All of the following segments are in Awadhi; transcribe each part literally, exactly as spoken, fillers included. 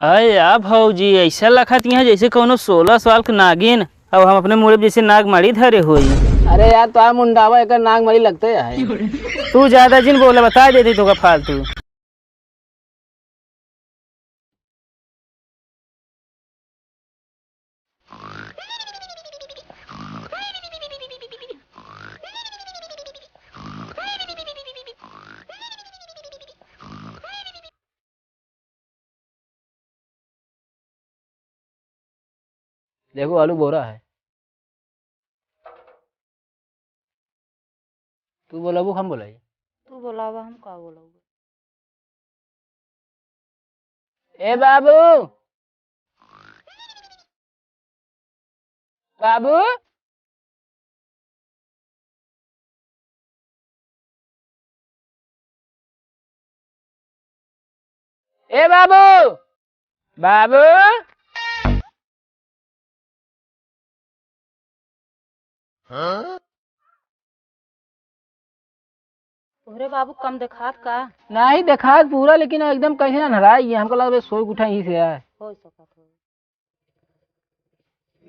अरे या भौजी, ऐसा लखत यहाँ जैसे कौनो सोलह साल के नागिन, अब हम अपने मुड़े जैसे नागमणि धरे होई। अरे यार, तो मुंडावा एकर नागमणि लगते है। तू ज्यादा जिन बोला, बता देती तो का फालतू। देखो, आलू बोरा है। तू बोलाबू, हम बोलाई? तू बोलावा, हम का बोलाबू? ए बाबू, बाबू, ए बाबू, बाबू। तोहरे बाबू कम देखात का? नाही देखात पूरा, लेकिन एकदम कइसे अन्हराइ गया, हमका लगा सोइ उठा ही से आए। हो सकत हो।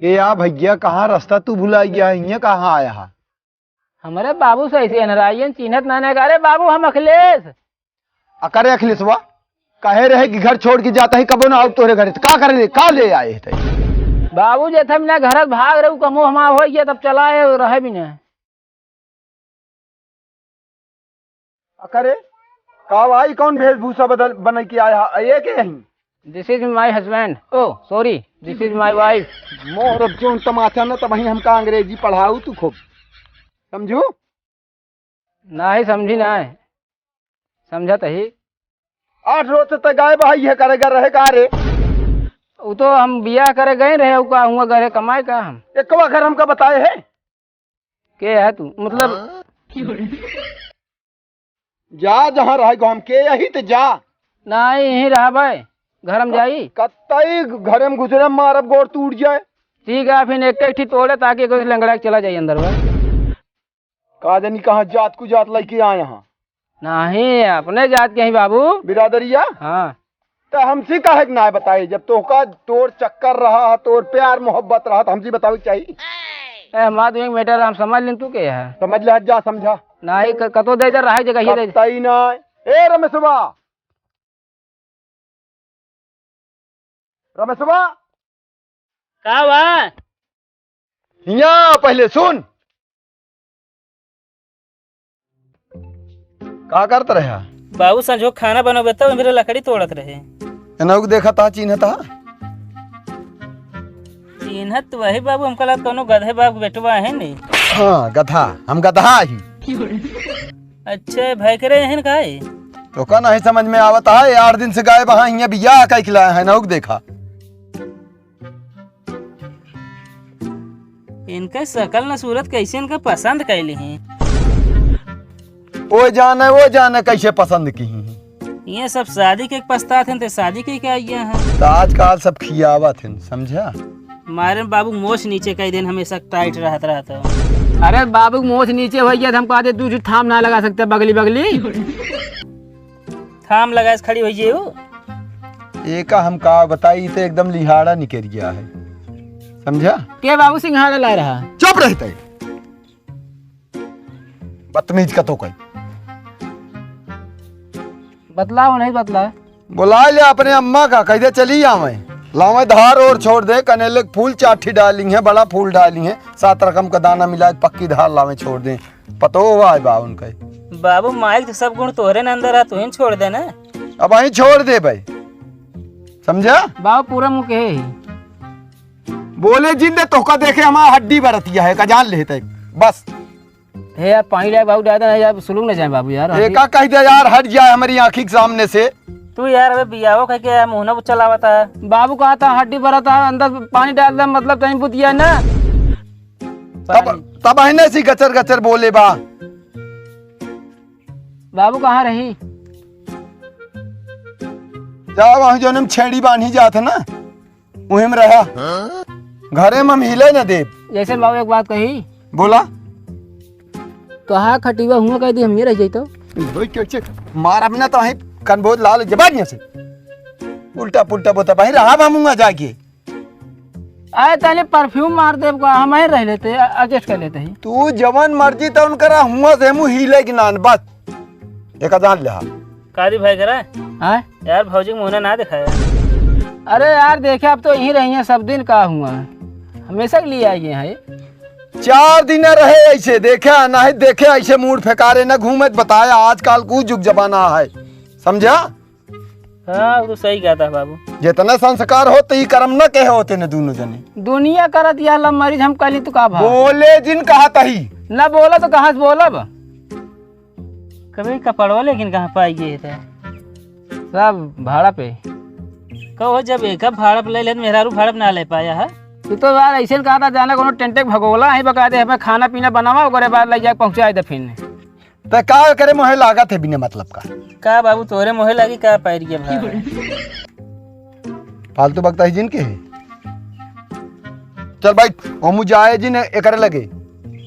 ए या भइया, कहाँ रस्ता तू भुलाइ गया है, हियाँ कहाँ आया है? हमरे बाबू से ऐसे अन्हराइयन चिन्हत ना, ना। अरे बाबू, हम अखिलेश। अकरे अखिलेशवा, कहे रहे कि घर छोड़ के जाता ही, कबो ना आउब तोहरे घरे, त का करे ले, का ले आए है तै? बाबू, जे थे बिना घर भाग रहे, उ कमो हमार होइ गया, तब चला आए, रहे बिना। अकरे, का भाई, कौन वेशभूषा बदल, बन के आया है? ये के हैं? This is my husband। Oh, sorry, this is my wife। मोर अब जोन तमाचा न, तबहीं हमका अंग्रेजी पढ़ाऊ तू खूब। समझू? नाही समझी नाही। समझत ही। आठ रोज से त गायब है, ये करे गा रहे का रे? उ तो हम बियाह करे गए रहे, उ का हुआ घरे कमाए का हम? एकवा घर हमका बताए है? के है तू? मतलब हाँ? जा जहाँ रहे गो हम के यही त जा। नाही, यहीं रहबे। घर में जाई? कतई घरे में घुसरे मारब गोड़ टूट जाए। ठीक है, फिर एक एक ठी तोड़े ताकि कोई लंगड़ा के चला जाए अंदर में। का जानी कहाँ जात को जात लइके आए हैं। नाही, अपने जात के ही बाबू। बिरादरिया? हाँ। त हमसे काहे के ना बताए, जब तोहका तोर चक्कर रहा है, तोर प्यार मोहब्बत रहा, त हमसे बतावे के चाही। ए, हमार तो एक matter हम समझ लेन, तू के है? समझ ले, जा समझा। नाही, क-, कतो दे दे, रहा जगह ही दे। कतई ना। ए रमेशवा, रमेशवा। का बा? हियाँ पहले सुन। का करत रहे? बाबू संझो खाना बनोबे तब मेरे लकड़ी तोड़त रहे। एनहुक देखत हा, चिन्हत हा? चिन्हत तो वही बाबू, हमका लगा कौनो गधे बाप के बेटवा है नहीं। हाँ, गधा, हम गधा ही। अच्छा, भाई करे हैं का है? तोका नहीं समझ में आवत है, आठ दिन से गायब है, हियाँ बियाह कइके लाया है, एनहुक देखा। इनका शकल न सूरत कैसे इनका पसंद कैली हैं। ओ जाने, ओ जाने कैसे पसंद की हैं। ये सब शादी के पछतात हैं, तो शादी के क्या ये हैं? तो आजकल सब खियावत हैं, समझा? मारे बाबू मोछ नीचे कई दिन हमेशा tight रहत रहत हो। अरे बाबू मोछ नीचे होइ गया, तो हम कहते तू थाम ना लगा सकते बगली बगली। थाम लगाए से खड़ी होइ गई हो। एका हम का बताई, ई तो एकदम लिहाड़ा निकल गया है, समझा? के बाबू सिंघाड़ा ला रहा? चुप रहते, बदतमीज का तो कोई। बतलाओ नहीं बतला। बुला ले अपने अम्मा का, कह दे चली आवे, लावे धार और छोड़ दे, कनेले के फूल चार ठी डाली है, बड़ा फूल डाली है, सात रकम का दाना मिला के पक्की धार लावे छोड़ दे। पतो हुआ है बा उनका। बाबू, मालिक तो सब गुण तोहरे न अंदर है, तू ही छोड़ दे ना। अब वहीं छोड़ दे भाई, समझा? बाबू, पूरा मुँह के है ही। बोले जिंदे तोहका देखे हमार हड्डी बरतिया है, का जान लेते बस। हे यार, पानी लाए बाबू, ज्यादा नहीं यार, सुलूक न जाए बाबू यार। एका कह दे यार, हट जाए हमारी आँखी के सामने से। तू यार, अबे बियाहो कह के यार, मुँह न चलावता है। बाबू कहा था, हड्डी बरत है, अंदर पानी डाल दे, मतलब, तहीं बुतिया ना। तब, पानी। तब अहिने सी गचर गचर बोले बा। बाबू कहाँ रही? जा वहाँ जौन हम छेड़ी बांधी जात है ना, वहीं में रहा। घरे में हम हिले न देब। जैसे बाबू एक बात कही। बोला। कहा खटिवा हुआ कह दी, हम ये रह जाई तो। भाई कैसे मार अपना तो है कनबोज लाल जबान से। उल्टा पुल्टा बोता भाई, रहा हम हुआ जाके। आए ताले परफ्यूम मार देब का, हम ही रह लेते, एडजस्ट कर लेते ही। तू जवन मर्जी तवन करा, हुआ से मुँह हिले कि नान, बस। एक जान ले। कादी भाई करा? हाँ? यार, भौजी के मुँह ना दिखाया। अरे यार, देखे, अब तो यहीं रही हैं सब दिन, का हुआ? हमेशा के लिए आई हैं। चार दिन रहे ऐसे, देखे, नहीं देखे, ऐसे मूड फेकारे न घूमे, बताया, आजकल कुछ जुग जमाना है, समझा? हाँ, वो तो सही कहता है बाबू। जितना संस्कार हो, तो ई कर्म न कहे होते न दोनों जने। दुनिया करत यह लव मैरिज हम कली तो का भाव? बोले जिन कहा तही। न बोला तो कहाँ से बोलब? कभी कपड़वा लेकिन कहाँ पाई गए थे? सब भाड़ा पे। कहो, जब एक भाड़ा पे ले लेत, मेहरारू भाड़ा पे ना ले पाया है। तू तो यार ऐसे कहा था, जाना कोनो टेंटे के भगोला है, बका दे, हमें खाना पीना बनावा, ओकरे बाद ले जाके पहुँचा दे फिर। त का करे मोहे लागत है बिना मतलब का? का बाबू, तोरे मोहे लागी का पैर के भाई? फालतू बकता ही जिनके है। चल भाई, हमू जाए जिन एकरे लगे।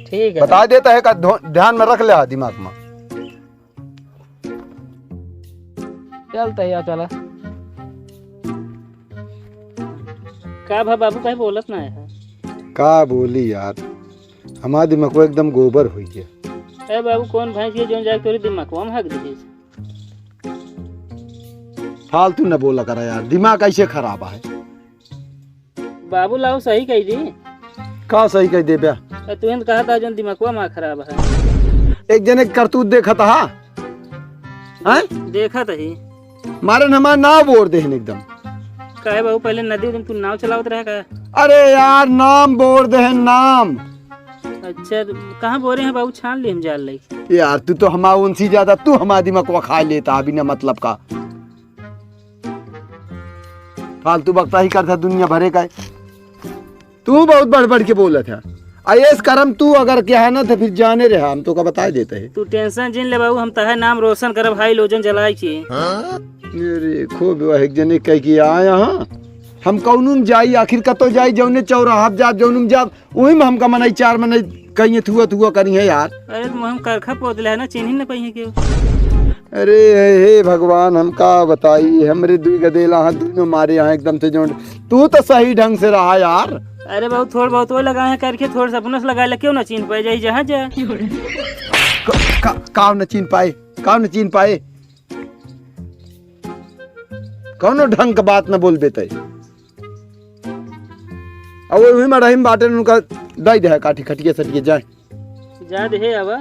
ठीक है। बता देता है का, धो-, ध्यान में रख ले दिमाग में। चल तैया चला। का भा बाबू, काहे बोलत ना है? का बोली यार, हमार दिमागवा एकदम गोबर होइ गया। ए बाबू, कौन भैंस के जौन जाके तोरे दिमागवा में हक दीजिए? फालतू न बोला करा यार, दिमाग ऐसे खराब है। बाबू लाओ सही कह दी। का सही कह दे बे? ए, तू हिंद कहा था जौन दिमागवा में खराब है। एक जने के करतूत देखा था, हाँ? हैं? देखा था ही। मारे न हमार नाव बोर देहन एकदम। काहे बाबू, पहले नदी दिन तू नाव चलावत रहे का? अरे यार, नाम बोर देहन, नाम। अच्छा, तो कहाँ बोरे हैं बाबू, छान ली हम जाल लई। यार, तू तो हमार उनसे ज्यादा, तू हमार दिमागवा खा लेता बिना मतलब का। फालतू बकता ही करता दुनिया भरे का। तू बहुत बढ़ बढ़ के बोलत है। आ ये करम तू अगर कहा ना तो फिर जाने रहा, हम तो का बता देते हैं। तू टेंशन जिन ले बाबू, हम तहे नाम रोशन करब हाई लोजन जलाई के। अरे खूब वह एक जने कह के आया हाँ, हम कौनुम जाई, आखिर कतो जाई, जौने चौराहा जाब, जौनुम जाब, वही में हमका मनई चार मनई कहिए थुआ थुआ करी है यार। अरे तो हम करखा पोत ले है ना, चिन्ही न पाई है क्यों? अरे हे, हे भगवान, हम का बताई, हमरे दुई गदेला हाँ, दोनों मारे यहाँ एकदम से जोड़। तू तो सही ढंग से रहा यार। अरे बाबू, थोड़ बहुत वो लगा है करके, थोड़ सा अपनों से लगा ले, क्यों ना चीन पाए जाई जहाँ जा। क-, का, काव न चीन पाए, काव न चीन पाए, कौनो ढंग का बात न बोल बेटे। अब वही मड़ही में बाटे, उनका दई दे काठी खटिया सटिया जाए। जा दे हे आवा।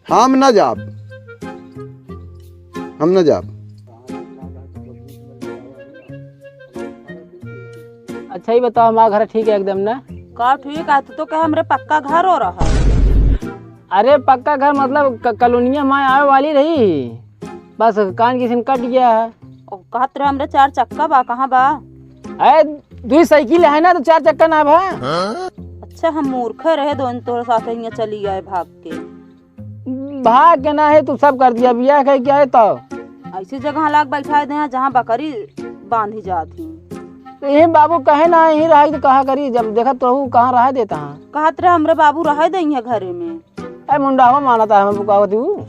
हम ना जाब, हम ना जाब। अच्छा, ये बताओ, हमारा घर ठीक है एकदम ना? का ठीक है? तू तो कहे हमरे पक्का घर हो रहा है। अरे, पक्का घर मतलब क-, कॉलोनिया में आवे वाली रही, बस कान किसी ने कट गया है। ओ, कहत रहे हमरे चार चक्का बा, कहाँ बा? अरे, दुई साइकिल है ना, तो चार चक्का ना बा। अच्छा, हम मूर्ख रहे, दोनों तोहरे साथ हियाँ चली आए भाग के। भाग के ना है, तू सब कर दिया, बियाह कह के आए तो। ऐसी जगह लाग बैठा दे हैं, जहाँ बकरी बांधी जात ही। तो यही बाबू कहे ना, यही रहा तो कहा करी, जब देखा तो हूँ कहाँ रहा देता है। कहत रहे हमरे बाबू रहे दे हैं घरे में। ए मुंडा हो मानता है, हम बुकावत हूँ।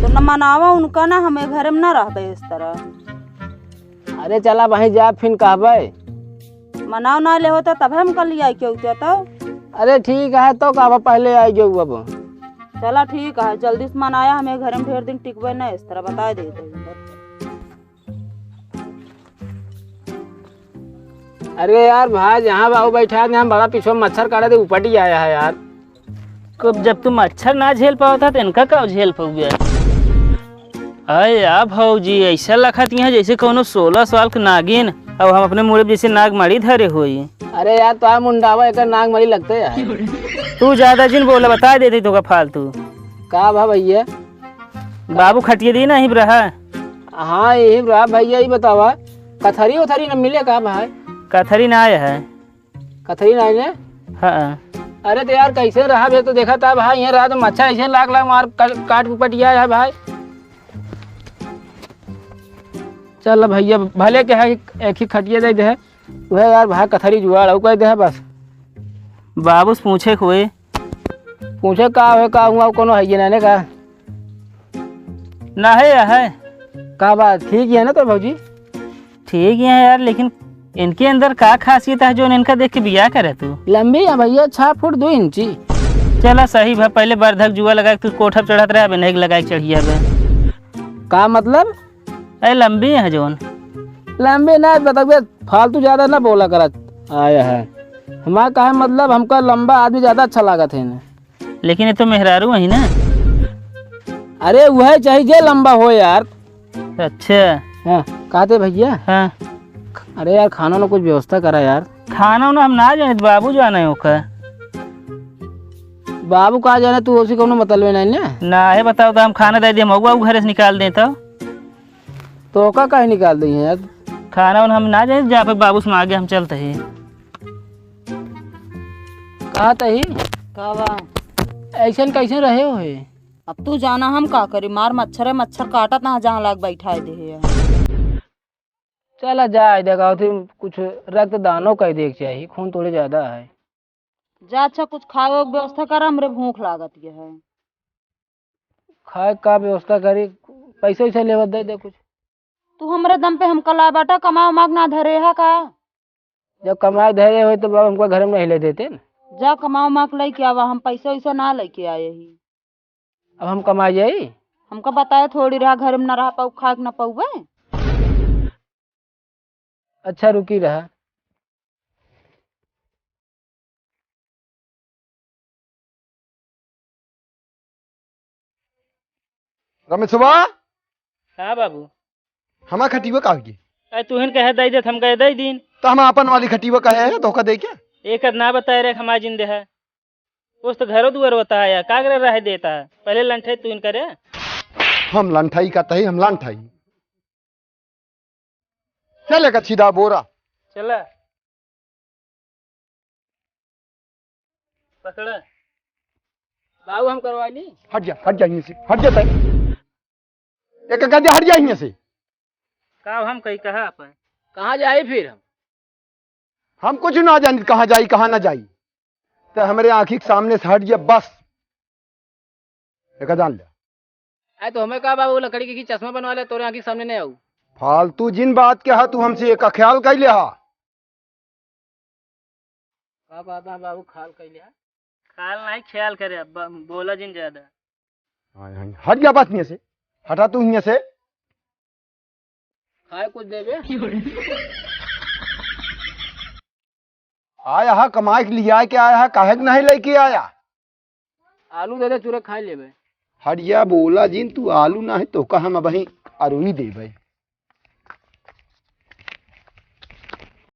तो न मनावा उनका ना, हमें घरे में ना रहबे इस तरह। अरे चला भाई जा, फिन कहबे। मनाव ना ले होता तब हम कल आई के उठे तो। अरे ठीक है, तो कहबे पहले आई जाऊ अब। चला ठीक है, जल्दी से मनाया, हमें घर में ढेर दिन टिकबे ना, इस तरह बता देते हैं। अरे यार भाई, जहाँ बाबू बैठा है, हम बड़ा पीछे मच्छर काटा थे, उपट ही आया है यार। कब जब तू मच्छर ना झेल पावत है, तो इनका का झेल पाऊबे? अरे या भौजी, ऐसा लखत यहाँ जैसे कौनो सोलह साल के नागिन, अब हम अपने मुड़े जैसे नाग मड़ी धरे होई। अरे यार, तो मुंडावा एक नाग मड़ी लगते यार। तू ज्यादा जिन बोला, बता देते तो का फालतू। का भा भैया? बाबू खटिए दी ना, यहीं पे रहा। हाँ, यहीं पे रहा भैया, ये बतावा, कथरी उथरी न मिले का भाई? कथरी ना आया है। कथरी ना आया? हाँ। अरे तो यार, कैसे रहा बे? तो देखा था भाई, यहाँ रहा तो मच्छर ऐसे लाग लाग मार, काट, काट के पटिया है भाई। चल भैया, भले के है, एक ही खटिया दे दे। वह यार भाई, कथरी जुआड़, और कह दे है बस। बाबू से पूछे के होए। पूछे का होए, का हुआ, कोनो है ये ना ने का? ना है, या है? का बात, ठीक ही है ना तो भौजी? ठीक है यार, लेकिन इनके अंदर का खासियत है जो इनका देख के बियाह करे तू? लंबी है भैया, छह फुट दो इंची। चला सही भा, पहले बरधक जुआ लगा के तू कोठा पे चढ़त रहे, अब नहीं लगा के चढ़िया बे। का मतलब? अरे लंबी है जोन। लंबी ना बतौबे, फालतू ज्यादा ना बोला करत। आया है हमार कहे मतलब, हमका लंबा आदमी ज्यादा अच्छा लागत है ना। लेकिन ये तो मेहरारू है ना। अरे वह चाहिए जे लंबा हो यार। अच्छा। हाँ, कहते भैया। हाँ। अरे यार, खाना ना कुछ व्यवस्था करा यार। खाना उना हम ना जाने, बाबू जाने ओकर। बाबू का जाने, तू उसी कौनो मतलब नहीं ना। ना है, बताओ तो हम खाना दे दे, हम अगुआ घरे से निकाल दें तो। तो ओका काहे निकाल दे यार? खाना उना हम ना जाने, जा पे बाबू से मांगे हम चलते हैं। का तही? का बा? ऐसन कैसे रहे हो है? अब तू जाना हम का करी, मार मच्छर है, मच्छर काटत ना जहाँ लाग बैठाए दे है। चला जाए, देखा थी कुछ रक्तदानो कर दे के चाहिए, खून थोड़े ज्यादा है। जा अच्छा कुछ खाए के व्यवस्था कर, हमरे भूख लागत ये है। खाए का व्यवस्था करी, पैसा वैसा लेवत दे दे कुछ। तू हमरे दम पे हमका ला बाटा, कमा उमा के ना धरे हा का? जब कमाए धरे होई तो बाबा हमका घर में नहीं ले देते न। जा कमा उमा के लेके आवा, हम पैसा वैसा ना लेके आए ही। अब हम कमाए जाई? हमका बताए थोड़ी रहा, घर में ना रह पाऊ, खाए के ना पाऊबे। अच्छा रुकी रहा। रमेशवा। हाँ बाबू। हमार खटिया का होई? अरे तुहिन कहे दई देत, हम कहे दई दीन। तो हम आपन वाली खटिया कहे है धोखा दे के? एक ना बताए रे, हमार जिंदे है। उस तो घरो दुआर होता है यार, का करे रहे देता है। पहले लंठे तुहिन करे। हम लंठाई का तही, हम लंठाई। चले का छीदा बोरा। चला। पकड़ा। बाबू, हम करवा ली। हट जा, हट जा यहीं से, हट जा तय। एक कह दे, हट जा यहीं से। का हम कही, कहा अपन? कहाँ जाई फिर हम? हम कुछ ना जानी कहाँ जाई, कहाँ ना जाई। तो हमरे आँखी के सामने से हट जा बस। एक जान ले। अरे तो हमें का बाबू, लकड़ी के की चश्मा बनवा ले, तोरे आँखी के सामने नहीं आऊ। फालतू जिन बात के हा तू हमसे, एका ख्याल कइले हा। का बात है बाबू, ख्याल कइले हा? ख्याल नहीं, ख्याल करे, अब ब-, बोला जिन ज्यादा। हाँ, हाँ, हट जा बस हियाँ से, हटा तू हियाँ से। खाए कुछ देबे? आया हा कमाए के लिए, आए के आया हा, काहे के नहीं लेके आया? आलू दे दे, चूरे खाए लेबे। हरिया बोला जिन, तू आलू ना है तो का हम अबहीं अरुई देबे।